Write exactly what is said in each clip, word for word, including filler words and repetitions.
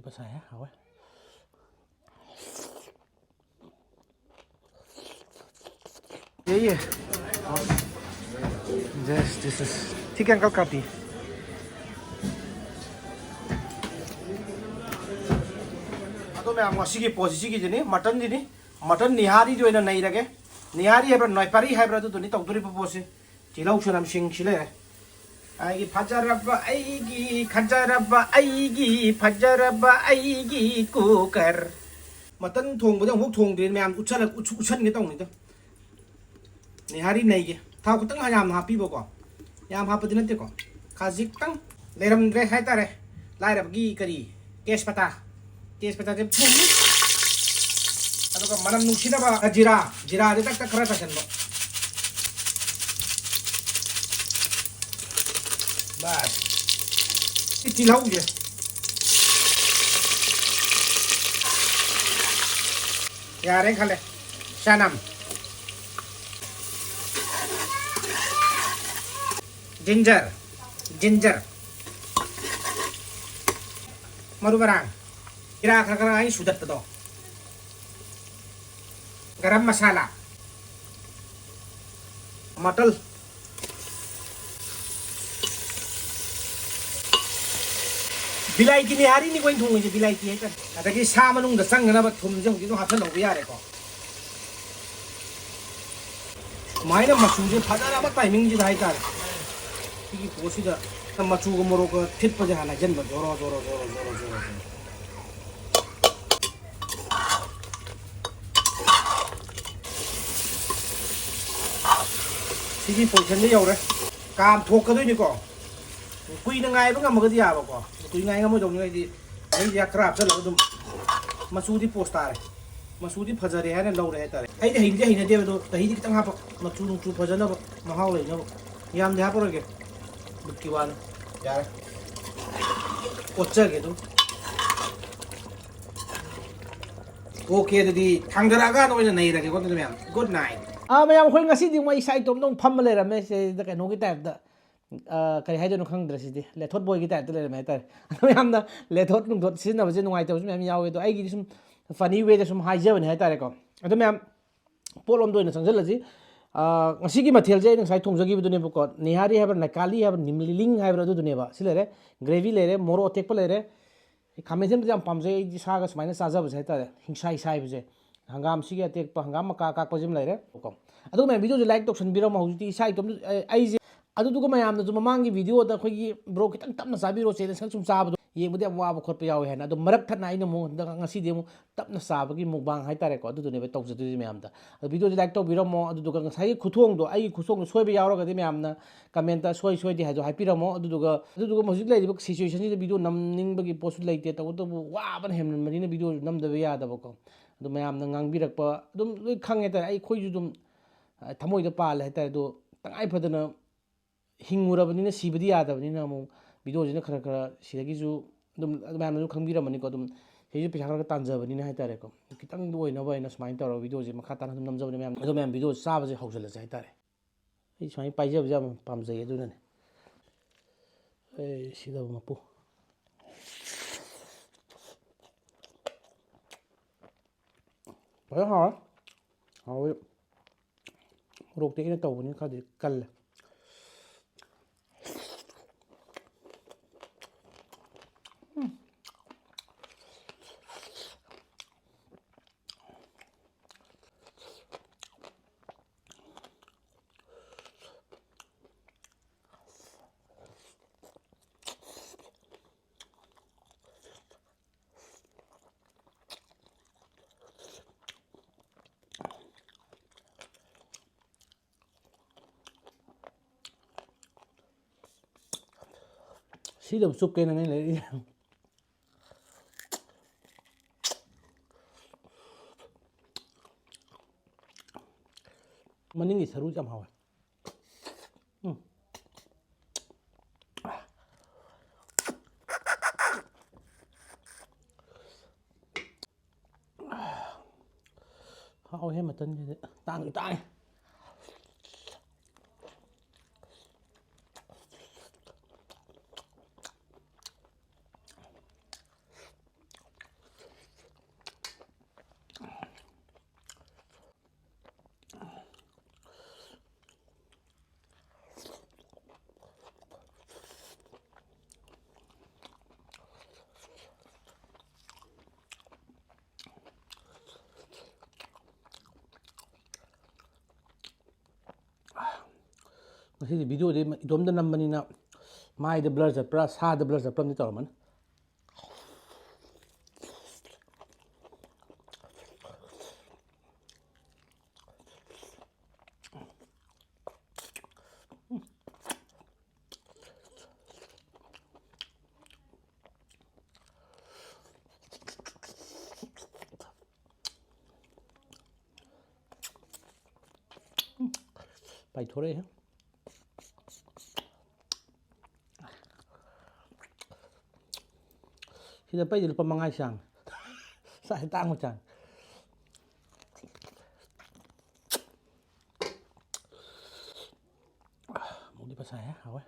ꯄꯁꯥꯏ ꯍꯥꯎꯋꯦ꯫ ꯌꯦ, ꯌꯦ꯫ Yes, this is chicken ꯀꯜꯀꯥꯇꯤ꯫ ꯑꯗꯣ ꯃꯌꯥꯝ, ꯉꯁꯤꯒꯤ ꯄꯣꯠꯁꯤ ꯁꯤꯒꯤꯁꯤꯅꯤ, ꯃꯇꯟꯁꯤꯅꯤ꯫ ꯃꯇꯟ ꯅꯤꯍꯥꯔꯤꯗꯤ ꯑꯣꯏꯅ ꯅꯩꯔꯒꯦ꯫ ꯅꯤꯍꯥꯔꯤ ꯍꯥꯏꯕ꯭ꯔꯥ, ꯅꯣꯏꯄꯥꯔꯤ ꯍꯥꯏꯕ꯭ꯔꯥ, ꯑꯗꯨꯗꯨꯅꯤ ꯇꯧꯗꯣꯔꯤꯕ ꯄꯣꯠꯁꯤ꯫ ꯇꯤꯜꯍꯧ ꯆꯅꯝꯁꯤꯡꯁꯤ ꯂꯩꯔꯦ꯫ ꯑꯩꯒꯤ ꯐꯖꯔꯕ, ꯑꯩꯒꯤ ꯐꯖꯔꯕ, ꯑꯩꯒꯤ ꯐꯖꯔꯕ, ꯑꯩꯒꯤ cooker꯫ ꯃꯇꯟ ꯊꯣꯡꯕꯗꯤ ꯑꯃꯨꯛ ꯊꯣꯡꯗ꯭ꯔꯤ ꯃꯌꯥꯝ, ꯎꯠꯁꯜꯂ-, ꯎꯠꯁ-, ꯎꯠꯁꯟꯒꯦ ꯇꯧꯅꯤꯗ꯫ ꯅꯤꯍꯥꯔꯤ ꯅꯩꯒꯦ꯫ ꯊꯥꯎ ꯈꯤꯇꯪ ꯌꯥꯝꯅ ꯍꯥꯞꯄꯤꯕꯀꯣ꯫ ꯌꯥꯝ ꯍꯥꯞꯄꯗꯤ ꯅꯠꯇꯦꯀꯣ꯫ ꯈꯖꯤꯛꯇꯪ ꯂꯩꯔꯝꯗ꯭ꯔꯦ ꯍꯥꯏꯇꯥꯔꯦ꯫ ꯂꯥꯏꯔꯕꯒꯤ ꯀꯔꯤ? ꯇꯦꯖꯄꯇꯥ꯫ ꯇꯦꯖꯄꯇꯥꯁꯦ ꯐꯨꯝ꯫ ꯑꯗꯨꯒ ꯃꯅꯝ ꯅꯨꯡꯁꯤꯅꯕ ꯖꯤꯔꯥ꯫ ꯖꯤꯔꯥꯁꯦ ꯇꯛ ꯇꯛ ꯈꯔ ꯆꯥꯏꯁꯟꯕ꯫ ꯕꯁ꯫ ꯁꯤ ꯇꯤꯜꯍꯧꯁꯦ꯫ ꯌꯥꯔꯦ ꯈꯜꯂꯦ꯫ ꯆꯅꯝ꯫ Ginger꯫ Ginger꯫ ꯃꯔꯨ ꯃꯔꯥꯡ꯫ ꯖꯤꯔꯥ ꯈꯔ ꯈꯔ ꯑꯩ ꯁꯨꯗꯠꯄꯗꯣ꯫ ꯒꯔꯝ ꯃꯁꯥꯂꯥ꯫ ꯃꯇꯜ꯫ ꯕꯤꯂꯥꯏꯇꯤ ꯅꯤꯍꯥꯔꯤꯅꯤꯀꯣ ꯑꯩꯅ ꯊꯣꯡꯉꯤꯁꯦ, ꯕꯤꯂꯥꯏꯇꯤ ꯍꯥꯏꯇꯥꯔꯦ꯫ ꯑꯗꯒꯤ ꯁꯥ ꯃꯅꯨꯡꯗ ꯆꯪꯅꯅꯕ ꯊꯨꯝꯁꯦ ꯍꯧꯖꯤꯛ ꯑꯗꯨꯝ ꯍꯥꯞꯆꯜꯍꯧꯕ ꯌꯥꯔꯦꯀꯣ꯫ ꯁꯨꯃꯥꯏꯅ ꯃꯆꯨꯁꯦ ꯐꯖꯔꯕ timingꯁꯤꯗ ꯍꯥꯏꯇꯥꯔꯦ꯫ ꯁꯤꯒꯤ ꯄꯣꯠꯁꯤꯗ ꯃꯆꯨꯒ ꯃꯣꯔꯣꯛꯀ ꯊꯤꯠꯄꯁꯦ ꯍꯥꯟꯅ ꯍꯩꯖꯤꯟꯕ꯫ ꯖꯣꯔꯣ, ꯖꯣꯔꯣ, ꯖꯣꯔꯣ, ꯖꯣꯔꯣ, ꯖꯣꯔꯣ, ꯖꯣꯔꯣ꯫ ꯁꯤꯒꯤ positionꯗ ꯌꯧꯔꯦ꯫ ꯀꯥꯝꯊꯣꯛꯀꯗꯣꯏꯅꯤꯀꯣ꯫ ꯀꯨꯏꯅ ꯉꯥꯏꯕ ꯉꯝꯃꯒꯗꯤ ꯌꯥꯕꯀꯣ꯫ ꯀꯨꯏꯅ ꯉꯥꯏ ꯉꯝꯃꯣꯏꯗꯧꯅꯤ, ꯍꯥꯏꯗꯤ ꯃꯍꯤꯁꯦ ꯈꯔ ꯍꯥꯞꯆꯜꯂꯒ ꯑꯗꯨꯝ ꯃꯆꯨꯗꯤ post ꯇꯥꯔꯦ꯫ ꯃꯆꯨꯗꯤ ꯐꯖꯔꯦ ꯍꯥꯏꯅ ꯂꯧꯔꯦ ꯍꯥꯏꯇꯥꯔꯦ꯫ ꯑꯩꯗꯤ ꯍꯩꯗꯤ ꯍꯩꯅꯗꯦꯕ, ꯑꯗꯣ ꯆꯍꯤꯗꯤ ꯈꯤꯇꯪ ꯍꯥꯞꯄ, ꯃꯆꯨ ꯅꯨꯡꯆꯨ ꯐꯖꯅꯕ, ꯃꯍꯥꯎ ꯂꯩꯅꯕ꯫ ꯌꯥꯝꯗꯤ ꯍꯥꯞꯄꯔꯣꯏꯒꯦ, ꯕꯤꯠꯀꯤ ꯋꯥꯅꯤ꯫ ꯌꯥꯔꯦ, ꯀꯣꯠꯆꯒꯦ ꯑꯗꯨꯝ꯫ OK, ꯑꯗꯨꯗꯤ ꯊꯥꯡꯗꯔꯛꯑꯀꯥꯟꯗ ꯑꯣꯏꯅ ꯅꯩꯔꯒꯦꯀꯣ ꯑꯗꯨꯗꯤ ꯃꯌꯥꯝ꯫ Good night꯫ ꯑꯥ, ꯃꯌꯥꯝ, ꯑꯩꯈꯣꯏ ꯉꯁꯤꯗꯤ ꯑꯃꯨꯛ ꯑꯩ ꯏꯁꯥ ꯏꯇꯣꯝꯇ ꯑꯃꯨꯛ ꯐꯝꯃ ꯂꯩꯔꯝꯃꯦ ꯁꯤꯗ ꯀꯩꯅꯣꯒꯤ typeꯇ꯫ ꯑ, ꯀꯔꯤ ꯍꯥꯏꯗꯣꯏꯅꯣ ꯈꯪꯗ꯭ꯔꯦ, ꯁꯤꯗꯤ ꯂꯦꯊꯣꯠ ꯕꯣꯏꯒꯤ ꯇꯥꯏꯞꯇ ꯂꯩꯔꯝꯃꯦ ꯍꯥꯏꯇꯥꯔꯦ꯫ ꯑꯗꯣ ꯃꯌꯥꯝꯅ ꯂꯦꯊꯣꯠ ꯅꯨꯡꯊꯣꯠ ꯁꯤꯖꯤꯟꯅꯕꯁꯦ ꯅꯨꯡꯉꯥꯏꯇꯕꯁꯨ ꯃꯌꯥꯝ ꯌꯥꯎꯋꯦ꯫ ꯑꯗꯣ ꯑꯩꯒꯤꯗꯤ ꯁꯨꯝ ꯐꯅꯤ ꯋꯦꯗ ꯁꯨꯝ ꯍꯥꯏꯖꯕꯅꯦ ꯍꯥꯏꯇꯥꯔꯦꯀꯣ꯫ ꯑꯗꯣ ꯃꯌꯥꯝ, ꯄꯣꯠꯂꯣꯝꯗ ꯑꯣꯏꯅ ꯆꯪꯁꯤꯜꯂꯁꯤ꯫ ꯑ, ꯉꯁꯤꯒꯤ ꯃꯊꯦꯜꯁꯦ ꯑꯩꯅ ꯉꯁꯥꯏ ꯊꯣꯡꯖꯈꯤꯕꯗꯨꯅꯦꯕꯀꯣ, ꯅꯤꯍꯥꯔꯤ ꯍꯥꯏꯕ꯭ꯔꯥ, ꯅꯥꯏꯀꯥꯂꯤ ꯍꯥꯏꯕ꯭ꯔꯥ, ꯅꯤꯝꯂꯤꯂꯤꯡ ꯍꯥꯏꯕ꯭ꯔꯥ, ꯑꯗꯨꯗꯨꯅꯦꯕ꯫ ꯁꯤ ꯂꯩꯔꯦ, ꯒ꯭ꯔꯦꯚꯤ ꯂꯩꯔꯦ, ꯃꯣꯔꯣꯛ ꯑꯇꯦꯛꯄ ꯂꯩꯔꯦ, ꯈꯥꯃꯦꯟ ꯑꯁꯤꯟꯕꯁꯦ ꯌꯥꯝ ꯄꯥꯝꯖꯩ ꯑꯩꯗꯤ, ꯁꯥꯒ ꯁꯨꯃꯥꯏꯅ ꯆꯥꯖꯕꯁꯦ ꯍꯥꯏꯇꯥꯔꯦ, ꯍꯤꯡꯁꯥꯏ ꯁꯥꯏꯕꯁꯦ꯫ ꯍꯪꯒꯥꯝꯁꯤꯒꯤ ꯑꯇꯦꯛꯄ, ꯍꯪꯒꯥꯝ ꯃꯀꯥ ꯑꯀꯥꯛꯄꯁꯤꯃ ꯂꯩꯔꯦ ꯀꯣ꯫ ꯑꯗꯨꯒ ꯃꯌꯥꯝ, ꯚꯤꯗꯤꯑꯣꯁꯦ ꯂꯥꯏꯛ ꯇꯧꯁꯟꯕꯤꯔꯝꯃꯣ꯫ ꯍꯧꯖꯤꯛꯇꯤ ꯏꯁꯥ ꯏꯇꯣꯝꯇ, ꯑꯩ-, ꯑꯩꯁꯦ, ꯑꯗꯨꯗꯨꯒ ꯃꯌꯥꯝꯅꯁꯨ ꯃꯃꯥꯡꯒꯤ ꯚꯤꯗꯤꯑꯣꯗ ꯑꯩꯈꯣꯏꯒꯤ "ꯕ꯭ꯔꯣ, ꯈꯤꯇꯪ ꯇꯞꯅ ꯆꯥꯕꯤꯔꯣ, ꯆꯦꯅ ꯁꯛ ꯁꯨꯝ ꯆꯥꯕꯗꯣ ꯌꯦꯡꯕꯗ ꯌꯥꯝ ꯋꯥꯕ ꯈꯣꯠꯄ ꯌꯥꯎꯋꯦ" ꯍꯥꯏꯅ꯫ ꯑꯗꯣ ꯃꯔꯛ ꯊꯠꯅ ꯑꯩꯅ ꯑꯃꯨꯛ ꯍꯟꯗꯛ ꯉꯁꯤꯗꯤ ꯑꯃꯨꯛ ꯇꯞꯅ ꯆꯥꯕꯒꯤ ꯃꯨꯛꯕꯥꯡ ꯍꯥꯏꯇꯥꯔꯦꯀꯣ, ꯑꯗꯨꯗꯨꯅꯦꯕ ꯇꯧꯖꯗꯣꯏꯁꯦ ꯃꯌꯥꯝꯗ꯫ ꯑꯗꯣ ꯚꯤꯗꯤꯑꯣꯁꯦ ꯂꯥꯏꯛ ꯇꯧꯕꯤꯔꯝꯃꯣ, ꯑꯗꯨꯗꯨꯒ ꯉꯁꯥꯏꯒꯤ ꯈꯨꯊꯣꯡꯗꯣ, ꯑꯩꯒꯤ ꯈꯨꯊꯣꯡꯗꯣ ꯁꯣꯏꯕ ꯌꯥꯎꯔꯒꯗꯤ ꯃꯌꯥꯝꯅ ꯀꯃꯦꯟꯇ "ꯁꯣꯏ ꯁꯣꯏꯗꯦ" ꯍꯥꯏꯗꯣ ꯍꯥꯏꯕꯤꯔꯝꯃꯣ꯫ ꯑꯗꯨꯗꯨꯒ, ꯑꯗꯨꯗꯨꯒ ꯍꯧꯖꯤꯛ ꯂꯩꯔꯤꯕ ꯁꯤꯆꯨꯋꯦꯁꯟꯁꯤꯗ ꯚꯤꯗꯤꯑꯣ ꯅꯝꯅꯤꯡꯕꯒꯤ ꯄꯣꯠꯁꯨ ꯂꯩꯇꯦ, ꯇꯧꯕꯇꯕꯨ ꯋꯥꯕꯅ ꯍꯦꯟꯃꯟꯕꯅꯤꯅ ꯚꯤꯗꯤꯑꯣꯁꯨ ꯅꯝꯗꯕ ꯌꯥꯗꯕꯀꯣ꯫ ꯑꯗꯣ ꯃꯌꯥꯝꯅ ꯉꯥꯡꯕꯤꯔꯛꯄ ꯑꯗꯨꯝ ꯂꯣꯏ ꯈꯪꯉꯦ ꯍꯥꯏꯇꯥꯔꯦ, ꯑꯩꯈꯣꯏꯁꯨ ꯑꯗꯨꯝ, ꯑ, ꯊꯃꯣꯏꯗ ꯄꯥꯜꯂꯦ ꯍꯥꯏꯇꯥꯔꯦ꯫ ꯑꯗꯣ ꯇꯉꯥꯏ ꯐꯗꯅ ꯍꯤꯡꯉꯨꯔꯕꯅꯤꯅ ꯁꯤꯕꯗꯤ ꯌꯥꯗꯕꯅꯤꯅ ꯑꯃꯨꯛ ꯚꯤꯗꯤꯑꯣꯁꯤꯅ ꯈꯔ ꯈꯔ ꯁꯤꯗꯒꯤꯁꯨ ꯑꯗꯨꯝ, ꯑꯗꯨ ꯃꯌꯥꯝꯅꯁꯨ ꯈꯪꯕꯤꯔꯝꯃꯅꯤꯀꯣ꯫ ꯑꯗꯨꯝ ꯁꯤꯁꯨ ꯄꯩꯁꯥ ꯈꯔ ꯈꯔ ꯇꯥꯟꯖꯕꯅꯤꯅ ꯍꯥꯏꯇꯥꯔꯦꯀꯣ, ꯈꯤꯇꯪꯗ ꯑꯣꯏꯅꯕ ꯍꯥꯏꯅ ꯁꯨꯃꯥꯏꯅ ꯇꯧꯔꯒ ꯚꯤꯗꯤꯑꯣꯁꯦ ꯃꯈꯥ ꯇꯥꯅ ꯑꯗꯨꯝ ꯅꯝꯖꯕꯅꯦ ꯃꯌꯥꯝ꯫ ꯑꯗꯣ ꯃꯌꯥꯝ, ꯚꯤꯗꯤꯑꯣ ꯆꯥꯕꯁꯦ ꯍꯧꯖꯤꯜꯂꯁꯦ ꯍꯥꯏꯇꯥꯔꯦ꯫ ꯑꯩ ꯁꯨꯃꯥꯏꯅ ꯄꯥꯏꯖꯕꯁꯦ ꯌꯥꯝ ꯄꯥꯝꯖꯩ, ꯑꯗꯨꯅꯅꯦ꯫ ꯑꯩ ꯁꯤꯗꯕ ꯃꯄꯨ꯫ ꯐꯖꯅ ꯍꯥꯎꯔꯦ꯫ ꯍꯥꯎꯋꯦ꯫ ꯃꯣꯔꯣꯛꯇꯤ ꯑꯩꯅ ꯇꯧꯕꯅꯤꯅ ꯈꯔꯗꯤ ꯀꯜꯂꯦ꯫ ꯎꯝ꯫ ꯁꯤꯗꯕꯨ ꯆꯨꯞꯀꯦꯅ ꯅꯪ ꯂꯩꯔꯛꯏꯁꯦ꯫ ꯃꯅꯤꯡꯒꯤ ꯁꯔꯨꯁꯦ ꯌꯥꯝ ꯍꯥꯎꯋꯦ꯫ ꯎꯝ꯫ ꯍꯥꯎꯋꯦꯍꯦ, ꯃꯇꯟꯁꯤꯗꯤ꯫ ꯇꯥꯡꯗꯤ ꯇꯥꯡꯉꯦ꯫ ꯉꯁꯤꯗꯤ ꯚꯤꯗꯤꯑꯣꯗꯤ ꯏꯇꯣꯝꯇ ꯅꯝꯕꯅꯤꯅ ꯃꯥꯏꯗ ꯕ꯭ꯂꯔ ꯆꯠꯄ꯭ꯔꯥ, ꯁꯥꯗ ꯕ꯭ꯂꯔ ꯆꯠꯄ꯭ꯔꯥ ꯑꯃꯗꯤ ꯇꯧꯔꯝꯃꯅꯤ꯫ ꯄꯥꯏꯊꯣꯔꯛꯑꯦ꯫ ꯁꯤꯗ ꯄꯩꯁꯦ ꯂꯨꯄꯥ ꯃꯉꯥꯒꯤ ꯆꯥꯡ꯫ ꯆꯥꯛꯁꯦ ꯇꯥꯡꯕ ꯆꯥꯡ꯫ ꯑꯃꯨꯛꯗꯤ ꯐꯖꯩꯍꯦ, ꯍꯥꯎꯋꯦ꯫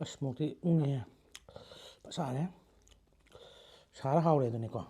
ꯑꯁ, ꯃꯣꯔꯣꯛꯇꯤ ꯎꯪꯉꯤꯍꯦ꯫ ꯐꯖ ꯁꯥꯔꯦ꯫ ꯁꯥꯔ ꯍꯥꯎꯔꯦ ꯑꯗꯨꯅꯤꯀꯣ꯫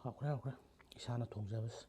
ꯍꯥꯎꯈ꯭ꯔꯦ, ꯍꯥꯎꯈ꯭ꯔꯦ꯫ ꯏꯁꯥꯅ ꯊꯣꯡꯖꯕꯁꯦ꯫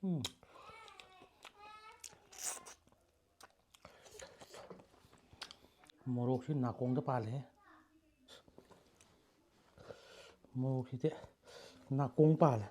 ꯎꯝ꯫ ꯃꯣꯔꯣꯛꯁꯤ ꯅꯥꯀꯣꯡꯗ ꯄꯥꯜꯂꯦ꯫ ꯃꯣꯔꯣꯛꯁꯤꯗꯤ ꯅꯥꯀꯣꯡ ꯄꯥꯜꯂꯦ꯫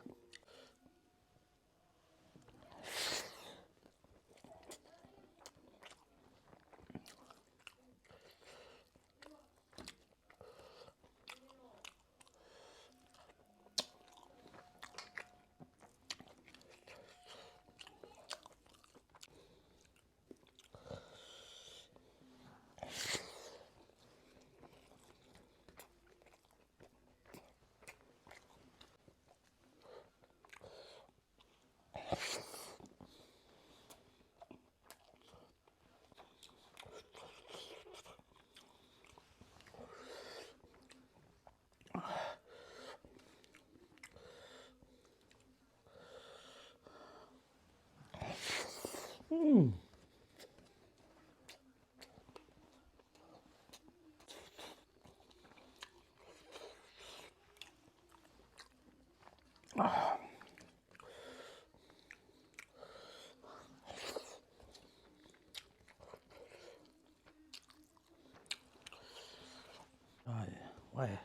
ꯋꯥꯏ꯫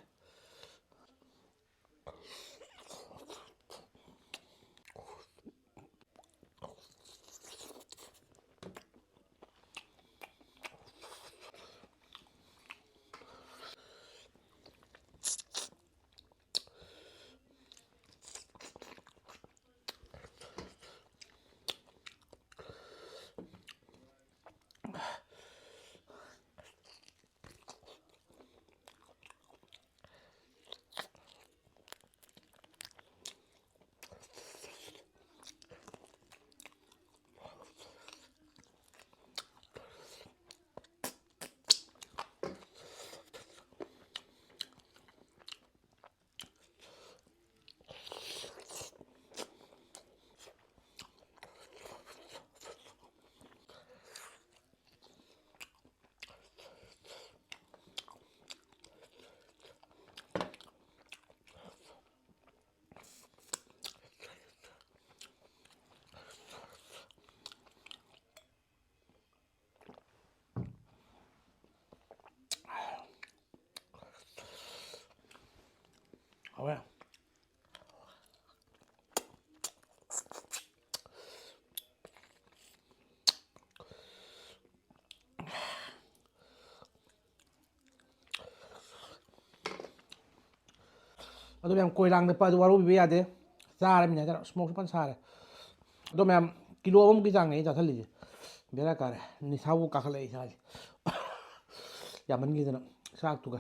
ꯑꯗꯣ ꯃꯌꯥꯝ ꯀꯣꯏꯔꯥꯡꯗ ꯄꯥꯏꯗ ꯋꯥꯔꯧꯕꯤꯕ ꯌꯥꯗꯦ꯫ ꯆꯥꯔꯃꯤꯅ ꯍꯥꯏꯇꯥꯔꯦ, ꯁ꯭ꯃꯣꯛꯁꯨ ꯐꯖꯅ ꯁꯥꯔꯦ꯫ ꯑꯗꯣ ꯃꯌꯥꯝ ꯀꯤꯂꯣ ꯑꯃꯃꯨꯛꯀꯤ ꯆꯥꯡꯅꯦ ꯑꯩ ꯆꯥꯁꯤꯜꯂꯤꯁꯦ꯫ ꯕꯦꯔꯥ ꯀꯥꯔꯦ, ꯅꯤꯁꯥꯕꯨ ꯀꯥꯈꯠꯂꯛꯑꯦ ꯏꯁꯥꯁꯦ꯫ ꯌꯥꯝꯃꯟꯈꯤꯗꯅ ꯆꯥꯛꯇꯨꯒ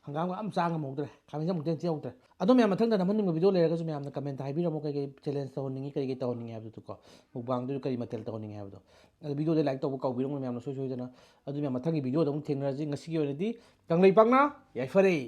ꯍꯪꯒꯥꯝꯒ ꯑꯝ ꯆꯥ ꯉꯝꯍꯧꯗ꯭ꯔꯦ꯫ ꯈꯥꯃꯦꯟꯁꯦ ꯑꯃꯨꯛꯇ ꯍꯦꯟꯅ ꯆꯦꯜꯍꯧꯗ꯭ꯔꯦ꯫ ꯑꯗꯣ ꯃꯌꯥꯝ ꯃꯊꯪꯗ ꯅꯝꯍꯟꯅꯤꯡꯕ ꯚꯤꯗꯤꯑꯣ ꯂꯩꯔꯒꯁꯨ ꯃꯌꯥꯝꯅ ꯀꯃꯦꯟꯇ ꯍꯥꯏꯕꯤꯔꯝꯃꯣ, ꯀꯩ ꯀꯩ ꯆꯦꯂꯦꯟꯖ ꯇꯧꯍꯟꯅꯤꯡꯉꯤ, ꯀꯔꯤ ꯀꯩ ꯇꯧꯍꯟꯅꯤꯡꯉꯤ ꯍꯥꯏꯕꯗꯨꯀꯣ꯫ ꯃꯨꯛꯕꯥꯡꯗꯨ ꯀꯔꯤ ꯃꯊꯦꯜ ꯇꯧꯍꯟꯅꯤꯡꯉꯤ ꯍꯥꯏꯕꯗꯣ꯫ ꯑꯗꯣ ꯚꯤꯗꯤꯑꯣꯗ ꯂꯥꯏꯛ ꯇꯧꯕ ꯀꯥꯎꯕꯤꯔꯝꯃꯣ ꯃꯌꯥꯝꯅ ꯁꯣꯏ ꯁꯣꯏꯗꯅ꯫ ꯑꯗꯨ ꯃꯌꯥꯝ ꯃꯊꯪꯒꯤ ꯚꯤꯗꯤꯑꯣꯗ ꯑꯃꯨꯛ ꯊꯦꯡꯅꯔꯁꯤ꯫ ꯉꯁꯤꯒꯤ ꯑꯣꯏꯅꯗꯤ ꯀꯪꯂꯩꯄꯥꯛꯅ ꯌꯥꯏꯐꯔꯦ꯫